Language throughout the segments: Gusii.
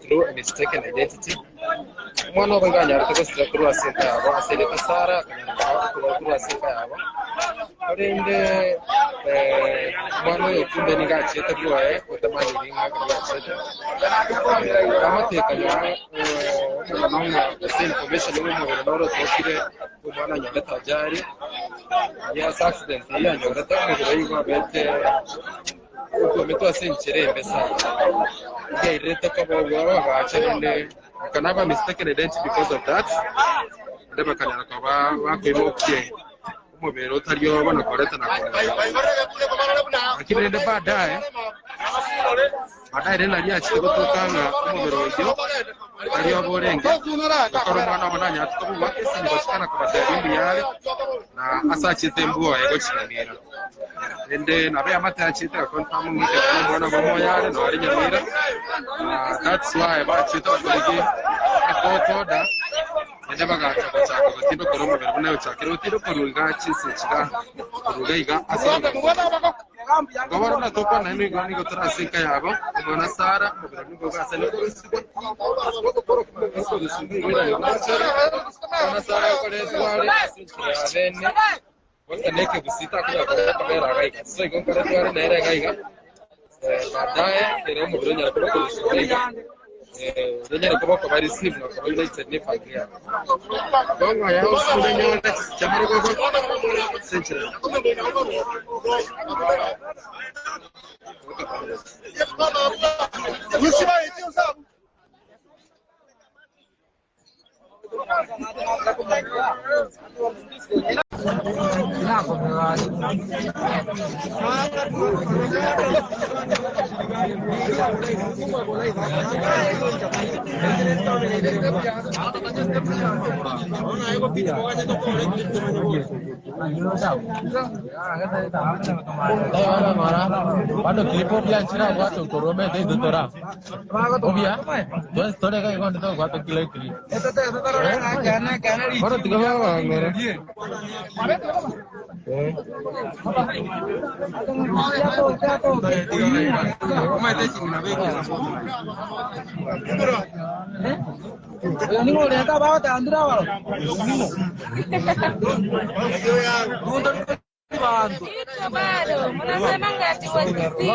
through a mistaken identity. Omwana obo iga anyarete gosira korwa ase enka yabo ase erieta Sara akanyara koba okorwa korwa ase enka yabo. Korende eh, omwana oyo kumbe nigo achiete bwoye otamanyiri ng'a ekero achiete. Eh, bamotekanya eh, omogano ng'a ase information ng'a omobere noro otokire omwana anyorete ajali ase accident eyio anyorete omobere oye igo abete Okometwe ase enchera embe sana. Ndiairerete koba obwoba bagacha rende you can have a mistaken identity because of that. Naende bakanyara koba bakoimokia omobere otari obo na koreta na komoa. Lakini rende baadaye baadaye rende naria achete gotoka ng'a omobere oyio tari obo orenge gokora omwana obo nanyarete kobua esimi gochika na kobatebia mbuya are na ase achete mbwoye gochinyamira. Rende nabo eamate yachete egaconfirm ng'a ekero nomwana bw'omoyo are noo are nyamira, na that's why bachete bakorigi ecourt order naende bagacha gochaka gotindokora omobere buna ochakire gotindokora iga chinsa echi iga korwa iga iga ase orogendo. Igo bono buna tokwana naende nigo nigo tore ase enka yabo, omwana Sara, omobere nigo ogasani okorusigwa, okorusigwa igo omwana Sara akoretwa are ase enchera ya bene. Gose nekegusii takonyara koreta akabera iga iga. So igo nkoretwa are nere iga iga, eh, baadaye ere omobere onyare koba okorusigwa iga iga, eh, onyare koba okoba receive na koba united ne familia yabo. Bono aya onsi buna nyore chisicha marogoba ase enchera Bono tiga babang'ere. Ito bado mnasema ngati Wakisii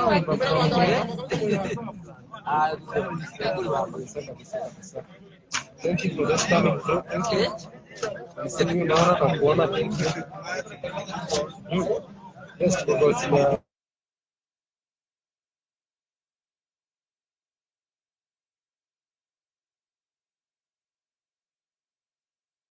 Wakisii. Thank you for just coming through. Thank you. Msimu naona na kuona. Thank you. Yes, because